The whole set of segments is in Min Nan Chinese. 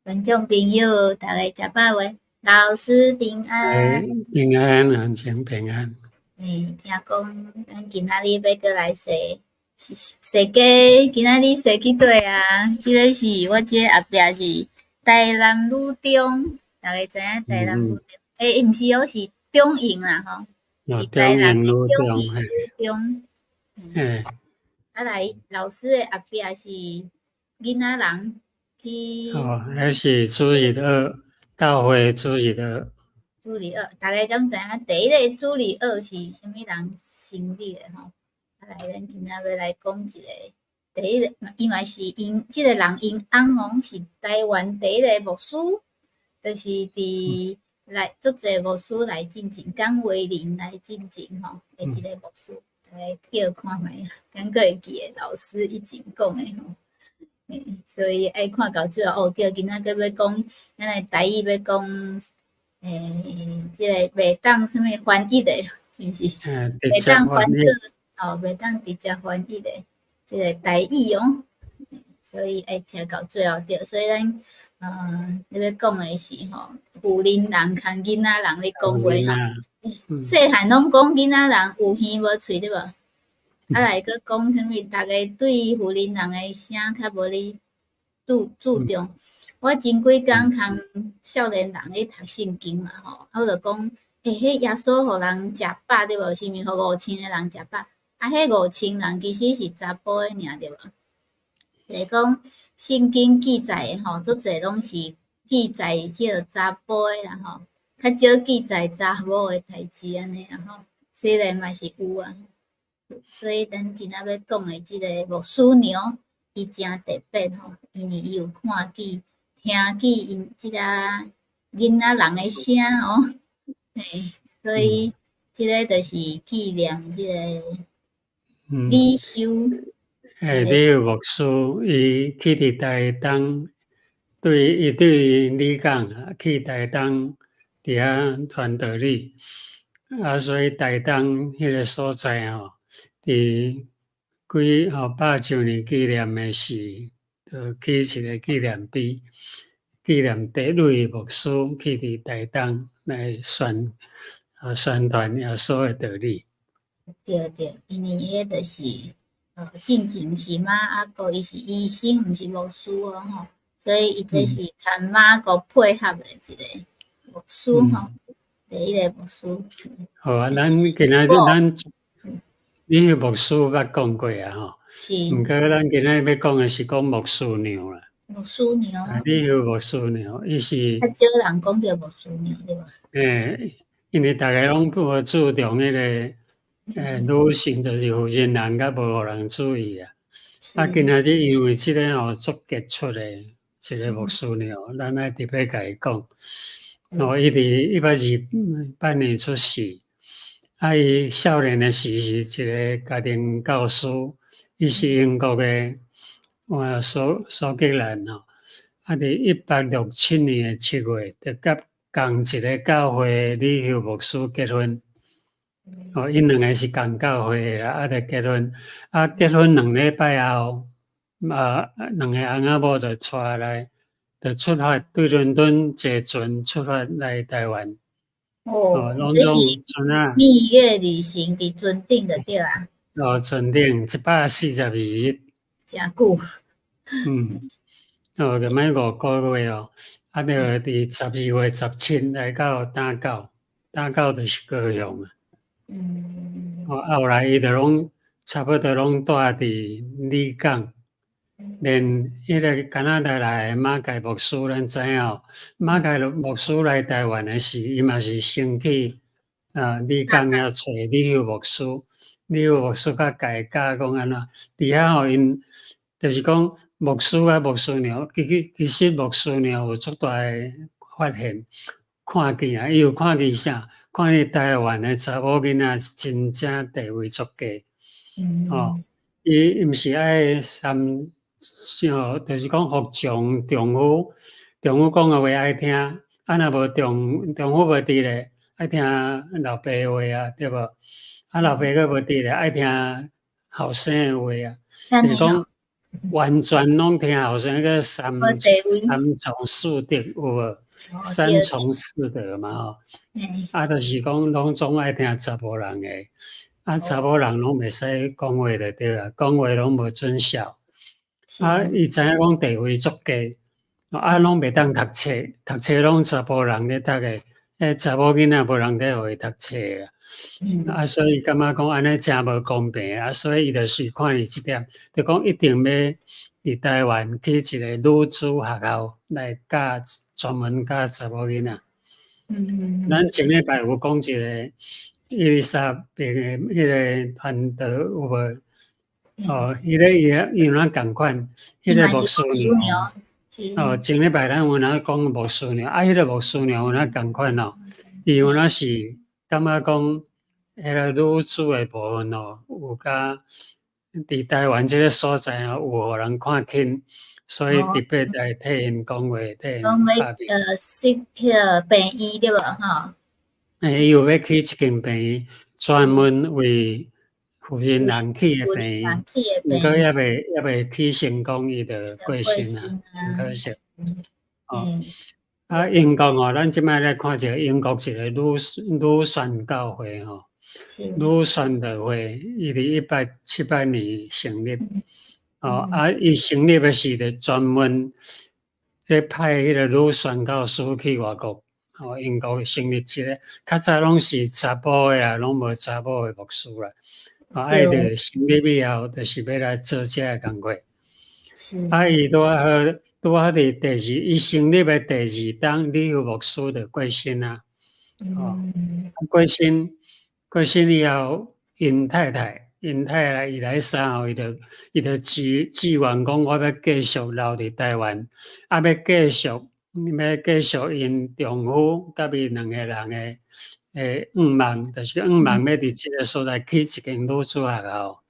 觀眾朋友，大家食飽未？老師平安。平安，安全平安。欸，聽講咱今仔日欲閣來踅踅街，今仔日踅去佗啊？這个是我這個後壁是台南女中，大家知影台南女中？欸，毋是哦，是中營啦吼。哦，台南的中營中女中，營女中。嘿。啊來，老師的後壁是囡仔人去。哦，彼是主日學，教會主日學。主日學，大家敢知影第一个主日學是啥物人成立的吼？啊來，咱今仔欲來講一个，第一个，伊嘛是𪜶這个人𪜶翁哦，是台灣第一个牧師，就是佇來足濟牧師來進前，蔣維林來進前吼，的一个牧師，大家叫看覓，敢閣會記得老師以前講的吼？欸，所以愛看到最後哦，叫今仔閣欲講，咱的台語欲講。欸，這个袂當啥物翻譯的，是毋是？袂當翻做哦，袂當直接翻譯的，這个台語哦。所以愛聽到最後對，所以咱咧欲講的是吼，婦人人牽囡仔人咧講話吼。細漢攏講囡仔人有耳無喙對無？啊來閣講啥物？逐家對婦人人的聲較無咧注重。我前幾工牽少年人咧讀聖經嘛吼，啊我就講，欸，彼耶穌予人食飽對無？是毋是予5,000個人食飽？啊，彼5,000人其實是查埔的爾對無？就是講聖經記載的吼，足濟攏是記載這個查埔的啦吼，較少記載查某的代誌按呢啊吼。雖然嘛是有啊，所以咱今仔欲講的這个牧師娘，伊誠特別吼，因為伊有看見、聽見𪜶這个囡仔人的聲哦，嘿，所以這个就是紀念這个李修。欸，李修牧師，伊去佇台東，對伊對里港啊，去台東佇遐傳道理，啊，所以台東彼个所在吼，佇幾吼百周年紀念的時，就起一个紀念碑，紀念第一位牧師去佇台東來宣傳耶穌的道理。對對，因為彼就是，進前是馬雅各，伊是醫生，毋是牧師哦吼，所以伊這是共馬可配合的一个牧師吼，第一个牧師。好啊，咱今仔日咱李修牧師捌講過啊吼，是。毋過咱今仔日欲講的是講牧師娘啦。牧師娘。李修牧師娘，伊是。較少人講著牧師娘對無？欸，因為逐家攏無注重彼个。欸，女性就是婦人人較無予人注意啊。啊，今仔日因為這个吼足傑出的一个牧師娘，咱愛特別共伊講。哦，伊佇128年出世，啊，伊少年的時是一个家庭教師，伊是英國的蘇格蘭吼。啊，佇1867年的7月，就佮仝一个教會李修牧師結婚。哦，𪜶兩个是仝教會的啦，啊，就結婚，啊，結婚2禮拜後，啊，兩个翁仔某就帶來，就出發對倫敦坐船出發來台灣。哦，這是蜜月旅行佇船頂就對啊。哦，船頂142日。誠久。嗯，哦，就欲5個月哦，啊，就佇12月17來到打狗，打狗就是高雄啊。哦，後來伊就攏差不多攏蹛佇里港，連彼个加拿大來的馬偕牧師，咱知影哦，馬偕牧師來台灣的時，伊嘛是先去啊里港遐揣李秀牧師，李秀牧師才共伊教講按怎，佇遐吼𪜶就是講牧師佮牧師娘，其實牧師娘有足大的發現，看見啊，伊有看見啥？看見台灣的查某囡仔是真正地位足低，哦，伊毋是愛參像，就是講服從丈夫，丈夫講的話愛聽，啊若無丈夫無佇咧，愛聽老爸的話啊，對無？啊老爸閣無佇咧，愛聽後生的話啊，就是講，完全攏聽後生個三從四德有無？三從四德嘛吼，啊，就是講攏總愛聽查埔人的，啊，查某人攏袂使講話就對啊，講話攏無准效。啊，伊知影講地位足低，啊，攏袂當讀冊，讀冊攏查埔人咧讀的，彼查某囡仔無人咧予伊讀冊啊。啊，所以感覺講按呢誠無公平啊，所以伊就是看伊這點，就講一定欲佇台灣起一個女子學校來教專門教查某囡仔。咱前禮拜有講一個伊麗莎白的彼個傳道有無？哦，彼個伊伊有哪仝款，彼個牧師娘。哦，前禮拜咱有哪講牧師娘，啊，彼個牧師娘有哪仝款哦？伊有哪是感覺講，彼個女子的部分哦，有較佇台灣這個所在哦，有予人看輕，所以特別來替𪜶講話，替𪜶講欲設彼個病院對無吼？欸，伊有欲起一間病院，專門為婦人人起的病院，毋過猶未起成功，伊就過身啊，真可惜。哦，啊，英國哦，咱這擺來看一下英國一個女宣教會吼，女宣道會，伊佇1878年成立，哦，啊，伊成立的時就專門這派彼個女宣教師去外國，哦，英國成立一個，較早攏是查埔的啊，攏無查某的牧師啦，啊，伊就成立以後，就是欲來做這个工課。啊，伊拄仔好，拄仔佇第二，伊成立的第二冬，李福牧師就過身啊。哦，過身，過身以後，𪜶太太，𪜶太太伊來生後，伊就志願講，我欲繼續留佇台灣，啊，欲繼續𪜶丈夫佮伊兩个人的願望，就是願望欲佇這个所在起一間女子學校。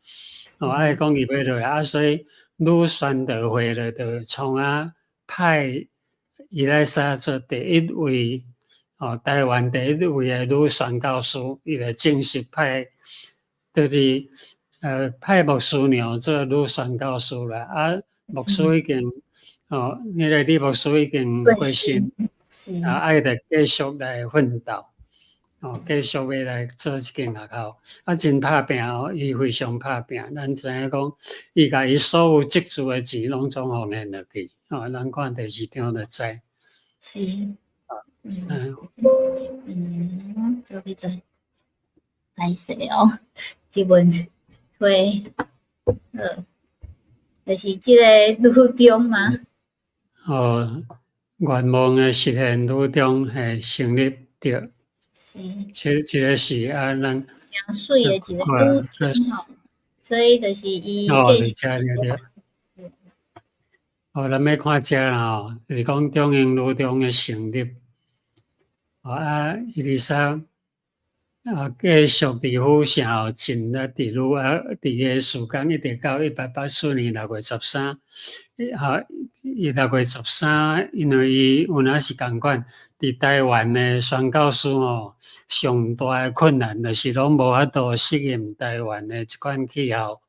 哦，啊，伊講伊欲落來，啊，所以女宣道會就創啊派伊來沙做第一位，哦，台灣第一位的女宣教師，伊就正式派，就是派牧師娘做女宣教師啦。啊，牧師已經，哦，彼個李牧師已經過身，啊，啊，伊就繼續來奮鬥，哦，繼續欲來做這間學校，啊，真拍拚哦，伊非常拍拚。咱知影講，伊共伊所有積聚的錢攏總奉獻落去，哦，咱看第二張就知。嗯，這裡對，歹勢哦，這本吹，好，就是這個女中嗎？哦，願望的實現女中係成立對。這個是啊，咱誠媠的一個女中吼，所以就是伊。哦，佇遮對對。哦，咱欲看遮啦吼，就是講中英女中的成立。哦啊，伊麗莎啊，繼續佇府城哦，盡力佇女啊，佇个時間一直到1884年6月13，啊，伊六月十三，因為伊有影是仝款，佇台灣的宣教師吼，上大的困難就是攏無法度適應台灣的這款氣候，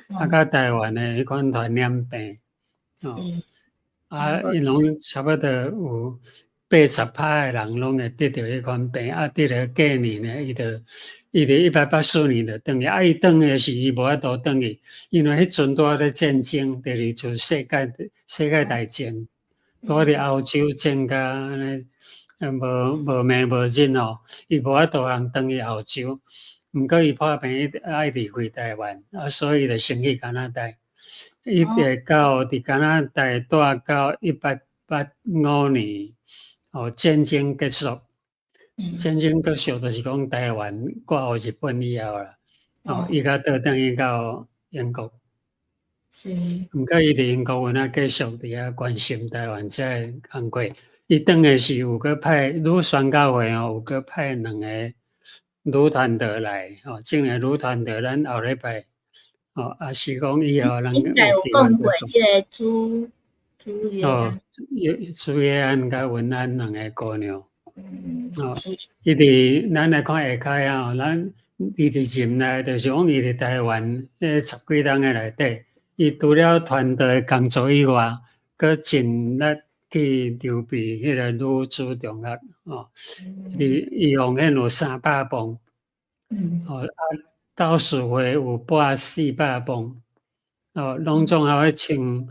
啊，佮台灣的彼款傳染病，哦，啊，𪜶攏差不多有80%的人攏會得著彼款病，啊，得著過年呢，伊就1884年就轉去，啊，伊轉去的時伊無法度轉去，因為彼陣拄仔咧戰爭，就是像世界大戰，拄仔佇歐洲戰甲按呢，無暝無日吼，伊無法度通轉去歐洲，毋過伊破病愛離開台灣，啊，所以就先去加拿大，一直到佇加拿大蹛到1885年。哦，戰爭結束，戰爭結束就是講台灣割予日本以後啦，哦，伊才倒轉去到英國。毋過伊佇英國有影繼續佇遐關心台灣這个工課。伊轉的時有閣派女宣教會哦，有閣派兩個女傳道來，哦，這個女傳道咱後禮拜，哦，啊是講以後咱應該有講過這個朱約哦，朱約安佮文安兩個姑娘。哦，伊佇咱來看下跤哦，咱伊佇任內，就是講伊佇台灣彼十幾冬的內底，伊除了傳道的工作以外，閣盡力去籌備彼個女子中學哦。佇宜豐縣有300磅，哦啊，教師會有撥400磅，哦，攏總後穿，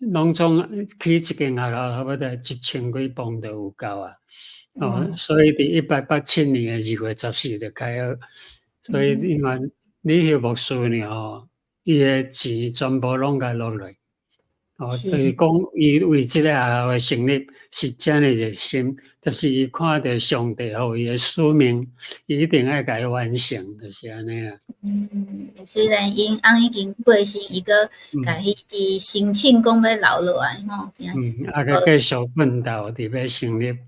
攏總起一間學校差不多1000幾磅就有夠啊。哦，所以佇187年的2月14就開學，所以你看李秀牧師呢吼，伊的錢全部攏共落落。哦，就是講伊為這个學校的成立是遮爾熱心，就是伊看著上帝予伊的使命，伊一定愛共伊完成，就是按呢啦。嗯，雖然𪜶翁已經過身，伊閣共彼伊申請講欲留落來吼，嗯，啊，閣繼續奮鬥佇欲成立。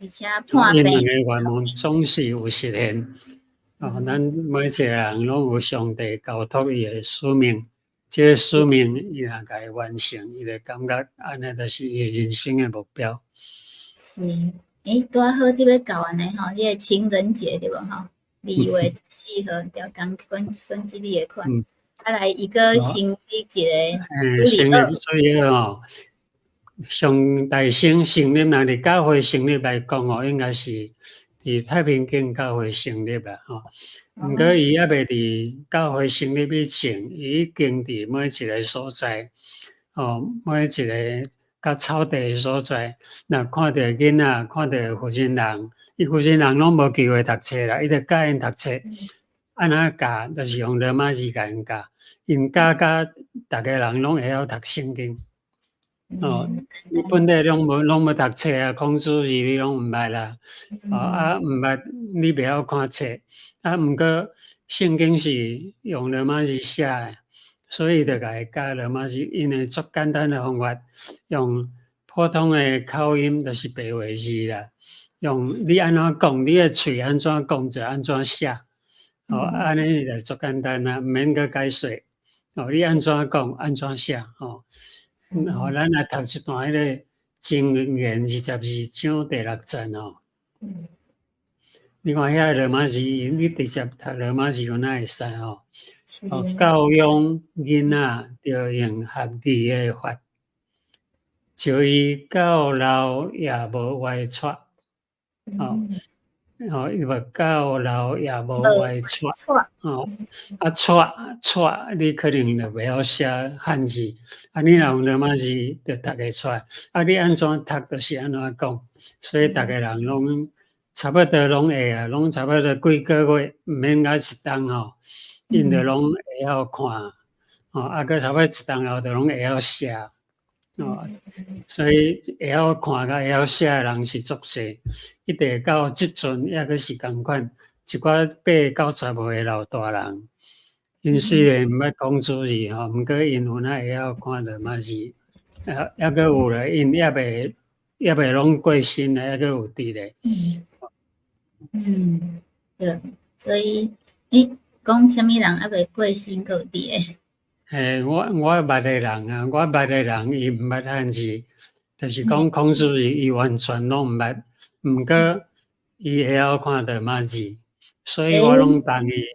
而且破𪜶兩个願望總是有實現。哦，咱每一個人攏有上帝交託伊的使命。這个使命伊若共伊完成，伊就感覺按呢就是伊人生的目標。是，欸，拄仔好佇欲到按呢吼，這个情人節對無吼？2月14號，著仝款選這個款。啊來，伊閣成立一個成立所以吼，上大先成立，若佇教會成立來講吼，應該是佇太平間教會成立啦吼。毋過伊猶未佇教會成立以前，伊已經佇每一個所在，哦，每一個較草地的所在，若看著囡仔，看著婦人人，伊婦人人攏無機會讀冊啦，伊就教𪜶讀冊。按怎教？就是用羅馬字共𪜶教，𪜶教甲逐个人攏會曉讀聖經。哦，你本來攏無讀冊啊，孔子字你攏毋捌啦。哦啊，毋捌你袂曉看冊。啊，毋過聖經是用羅馬字寫的，所以就共伊教羅馬字，𪜶的足簡單的方法，用普通的口音，就是白話字啦。用你按怎講，你的喙按怎講就按怎寫。哦，按呢就足簡單啦，毋免閣解說。哦，你按怎講，按怎寫。吼，予咱來讀一段彼个箴言22章第6節吼。你看遐羅馬字，你直接讀羅馬字，敢會使吼？哦，教養囡仔著用合義的法，就伊到老也無歪趖。哦，哦，伊話到老也無歪趖。哦，啊趖趖，你可能就袂曉寫漢字，啊，你若用羅馬字就讀會出來。啊，你按怎讀就是按怎講，所以逐个人攏差不多攏會啊，攏差不多幾個月，毋免甲一冬吼，𪜶就攏會曉看，哦，啊，閣差不多一冬後就攏會曉寫，哦，所以會曉看佮會曉寫的人是足濟，一直到這陣猶閣是仝款，一寡八九十歲的老大人，𪜶雖然毋捌孔子字吼，毋過𪜶有哪會曉看羅馬字，猶閣有咧，𪜶猶未攏過身咧，猶閣有佇咧。嗯，嗯，對，所以你講啥物人猶未過身閣有佇咧？嘿，我捌的人啊，我捌的人伊毋捌漢字，就是講孔子字伊完全攏毋捌，毋過伊會曉看羅馬字，所以我攏幫伊，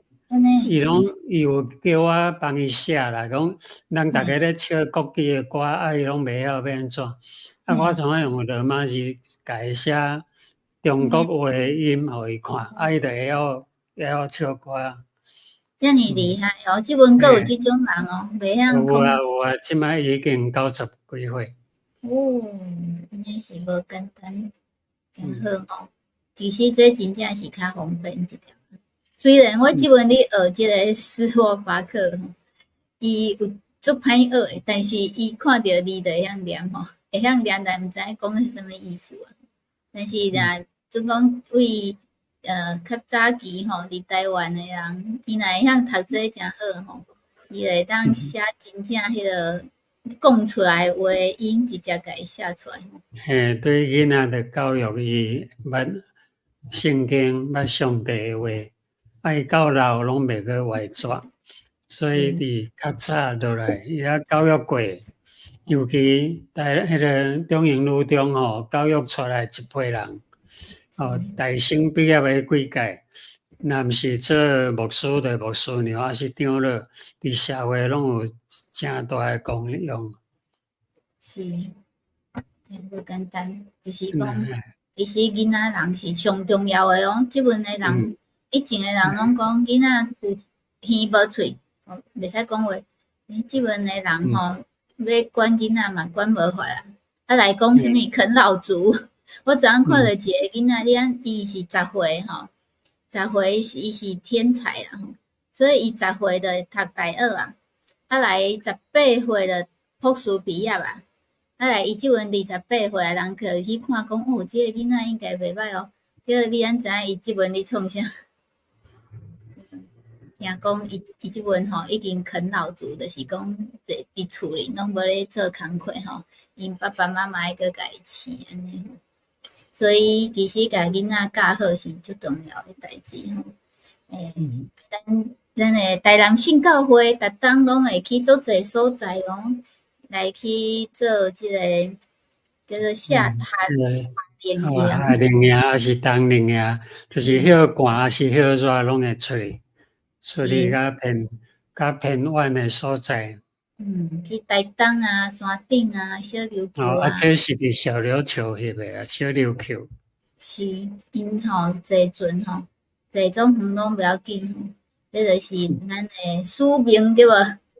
伊攏伊有叫我幫伊寫啦，講人逐家咧唱國語的歌，啊伊攏袂曉欲按怎，啊我總愛用羅馬字共伊寫中國話的音予伊看，啊伊就會曉唱歌。遮爾厲害哦！這陣閣有這種人哦，袂曉有啊有啊，這擺已經90幾歲。哦，真正是無簡單，真好哦。其實這真正是較方便一點。雖然我這陣咧學這个斯洛伐克，伊有足歹學的，但是伊看著字就會曉念吼，會曉念，但毋知影講是啥物意思啊。但是若準講對較早期吼，佇台灣的人，伊若會曉讀這誠好吼，伊會當寫真正彼个講出來的話音，直接共伊寫出來。嘿，對囡仔的教育，伊捌聖經，捌上帝的話，啊伊到老攏袂閣歪趖，所以佇較早落來，伊遐教育過，尤其台彼个中營女中吼，教育出來一批人。哦，大成畢業的幾屆，若毋是做牧師就牧師娘，抑是長老，佇社會攏有誠大的功用。是，無簡單，就是講，其實囡仔人是上重要的哦。這陣的人，以前的人攏講囡仔有耳無喙，袂使講話。這陣的人吼，欲管囡仔嘛管無法啊。啊來講啥物啃老族，我昨昏看著一個囡仔，你按伊是10歲吼，十歲伊是天才啦，所以伊十歲就讀大學啊，啊來18歲就博士畢業啊。啊來，伊這陣28歲啊，人去去看講，哦，這個囡仔應該袂䆀哦。結果你按知影伊這陣咧創啥？聽講伊伊這陣吼已經啃老族，就是講坐佇厝裡攏無咧做工課吼，𪜶爸爸媽媽愛閣共伊飼按呢。所以其實共囡仔教好是足重要的代誌吼。欸，咱咱的台南聖教會，逐冬攏會去足濟所在哦，來去做這個叫做夏夏令營。夏令營抑是冬令營，就是歇寒抑是歇熱，攏會出去，出去較偏較偏遠的所在。嗯，去台東啊，山頂啊，小琉球啊。啊，這是佇小琉球翕的啊，小琉球。是，𪜶吼坐船吼，坐總遠攏袂要緊吼，這就是咱的使命對無？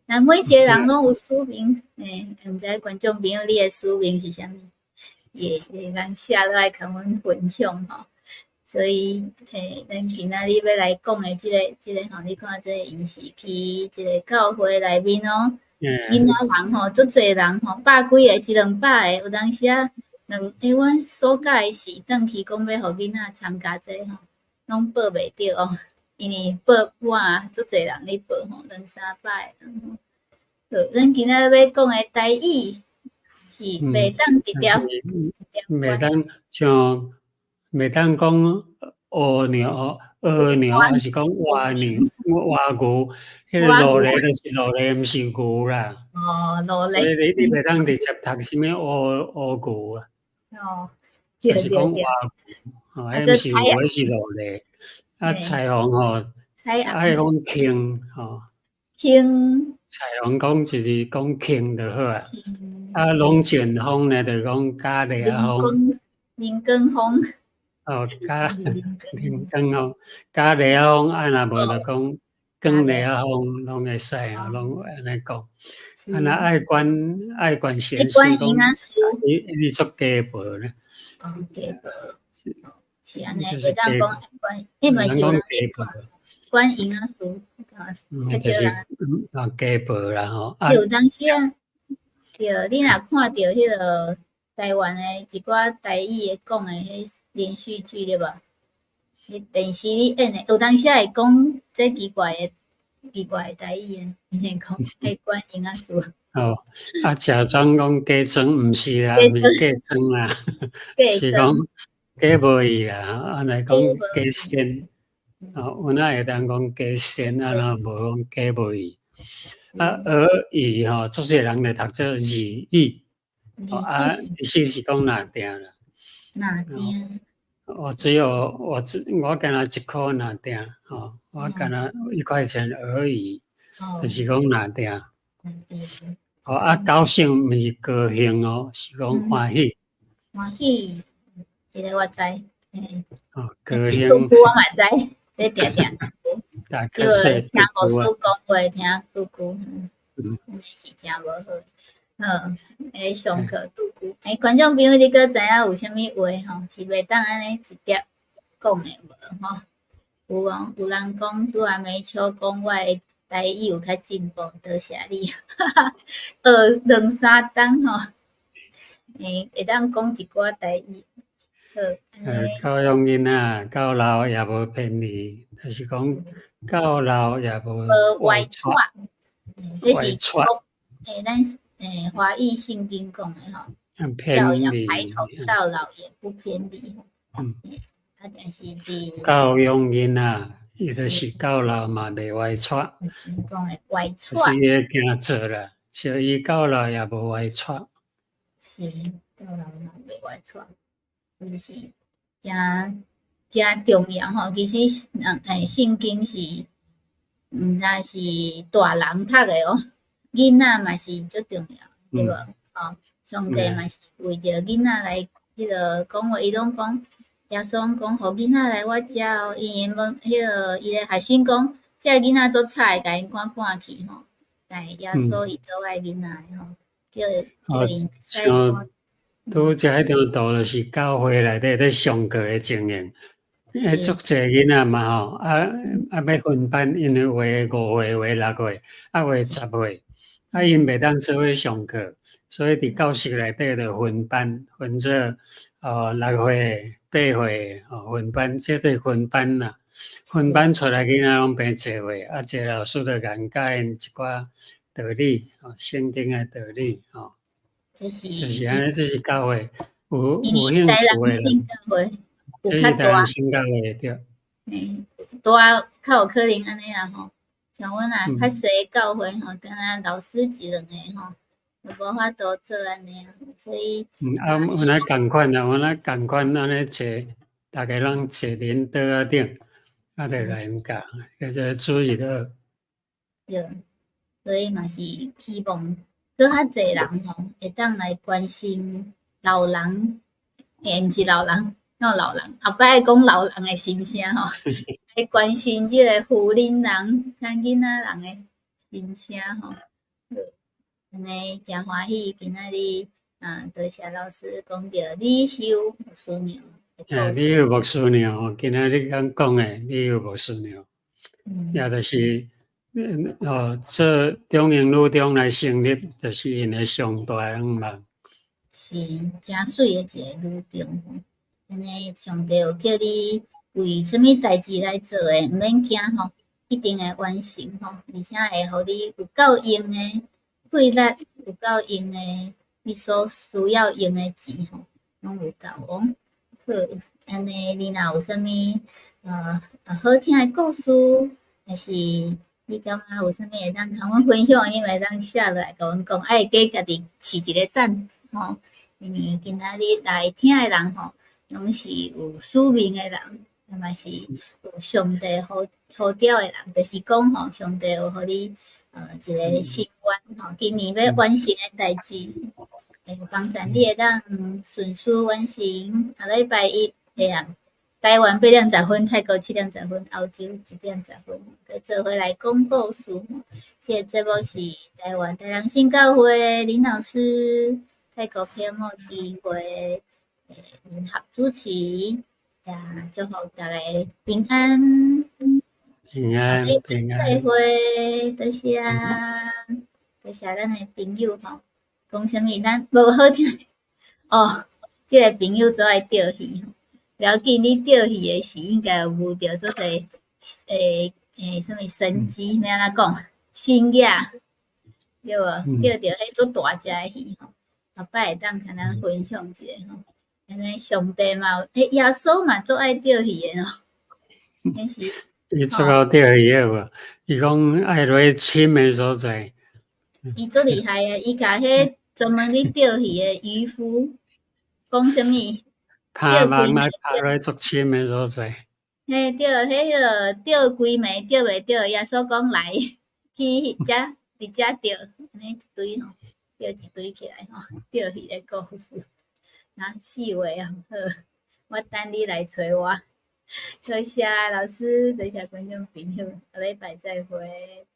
咱每一個人攏有使命，欸，毋知觀眾朋友你的使命是啥物？會會通寫落來共阮分享吼。所以，欸，咱今仔日欲來講的這个這个吼，你看這𪜶是去這个教會內面哦，囡仔人吼，足濟人吼，百幾個、一兩百個，有當時啊，兩欸，阮暑假的時轉去講欲予囡仔參加這吼，攏報袂著哦，因為報滿足濟人咧報吼，兩三百個人吼。好，咱今仔日欲講的台語是袂當直接袂當像袂當講蚵娘、蚵娘，抑是講蚵娘、蚵牛，彼個鱸鱺就是鱸鱺，毋是牛啦。哦，鱸鱺。所以你你袂當直接讀啥物蚵蚵牛啊。哦，就是講蚵牛，哦，彼毋是牛，彼是鱸鱺。啊，彩虹吼，愛講輕吼。輕。彩虹講就是講輕就好啊。啊，龍捲風呢，就講咖喱仔風。林根風。哦，咖林根風，咖喱仔風，啊，若無就講光喱仔風，攏會使啊，攏按呢講。啊，若愛管愛管閒事，講伊伊足雞婆呢。哦，雞婆。是按呢，會當講愛管，你嘛是有人管營養師，就是啊，雞婆啦吼。有當時啊，對，你若看著彼个台灣的一寡台語的講的彼連續劇對無？彼電視裡演的，有當時會講這奇怪的奇怪的台語啊，伊會講愛管營養師。哦，啊，假裝講假裝，毋是啦，毋是假裝啦，是講假無伊啊，按呢講假仙。哦，有哪會當講假仙啊？若無講假無伊。啊，而已吼，足濟人就讀做而已。啊，其實是講若定啦。若定。我只有我只我敢若一箍若定，吼，我敢若一塊錢而已，就是講若定。哦，啊，高興毋是高興哦，是講歡喜。歡喜，這个我知。哦，高興。這句我嘛知，這定定。對，聽牧師講話，聽久久，嗯，是誠無好。好，欸，上課拄久。欸，觀眾朋友，你閣知影有啥物話吼？是袂當按呢直接講的無吼？有哦，有人講拄仔暝笑講我的台語有較進步，多謝你。學兩三冬吼，欸，會當講一寡台語。好，教養囡仔到老也無偏離，就是講到老也無歪趖。這是欸，咱欸華語聖經講的吼，教養孩童到老也不偏離。嗯，啊，但是佇教養囡仔，伊就是到老嘛袂歪趖。講的歪趖。是伊的行做啦，像伊到老也無歪趖。是，到老嘛袂歪趖，就是誠誠重要吼。其實人聖經是毋但是大人讀的哦，囡仔嘛是足重要，對無？吼，上帝嘛是為著囡仔來彼落講話，伊攏講耶穌講，予囡仔來我遮哦，伊問彼个伊的學生講，這个囡仔足吵的，共𪜶趕趕去吼。但耶穌伊足愛囡仔的吼，叫叫𪜶使趕。拄才彼張圖就是教會內底咧上課的情形，彼足濟囡仔嘛吼，啊啊欲分班，因為有的5歲，有的6歲，啊有的10歲，啊𪜶袂當做伙上課，所以佇教室內底就分班，分做6歲、8歲吼分班，這做分班啦。分班出來囡仔攏變坐伙，啊，一個老師就共𪜶教𪜶一寡道理，吼，聖經的道理，吼。這是就是按呢，這是教會有有興趣的，教會有較大新教會對。嘿，大較有可能按呢啦吼，像阮啊較細教會吼，敢若老師一兩個吼，就無法度做按呢，所以。啊，阮啊仝款啊，阮啊仝款按呢坐，逐家攏坐恁桌仔頂，啊，就共𪜶教，叫做主日學。對，所以嘛是希望閣較濟人吼，會當來關心老人，毋是老人，哪有老人？後擺愛講老人的心聲吼，來關心這个婦人人、佮囡仔人的心聲吼。好，按呢誠歡喜，今仔日啊，多謝老師講著李秀牧師娘。李秀牧師娘吼，今仔日敢講的李秀牧師娘，也就是做中英女中來成立，就是𪜶的上大的願望。是誠媠的一个女中吼，按呢上帝有叫你為啥物代誌來做的，毋免驚吼，一定會完成吼，而且會予你有夠用的氣力，有夠用的你所需要用的錢吼，攏有夠哦。好，按呢你若有啥物好聽的故事，還是你感覺有啥物會當共阮分享，你嘛會當寫落來共阮講，愛加家己飼一個讚吼。因為今仔日來聽的人吼，攏是有使命的人，嘛是有上帝呼呼召的人，就是講吼，上帝有予你一個心願吼，今年欲完成的代誌，會幫助你會當順遂完成。下禮拜一下暗，台灣8點10分，泰國7點10分，歐洲1點10分，閣做伙來講故事。這个節目是台灣台南新教會林老師，泰國啟幕基會聯合主持，啊，祝福大家平安，平安平安，再會，多謝，多謝咱的朋友吼，講啥物咱無好聽哦，這个朋友做愛釣魚，不要緊，你釣魚的時應該有遇著足濟啥物神蹟，欲按怎講？神蹟對無？釣著彼足大隻的魚吼，後擺會當共咱分享一下吼。按呢上帝嘛有，耶穌嘛足愛釣魚的吼。彼是伊足𠢕釣魚的無？伊講愛落去深的所在。伊足厲害的，伊共彼專門咧釣魚的漁夫講啥物？拍網啊，拍落去足深的所在。嘿對，彼彼個釣規暝釣袂著，耶穌講來去遮佇遮釣，按呢一堆吼，釣一堆起來吼，釣魚的故事。啊，四月啊，好，我等你來揣我。多謝老師，多謝觀眾朋友，下禮拜再會。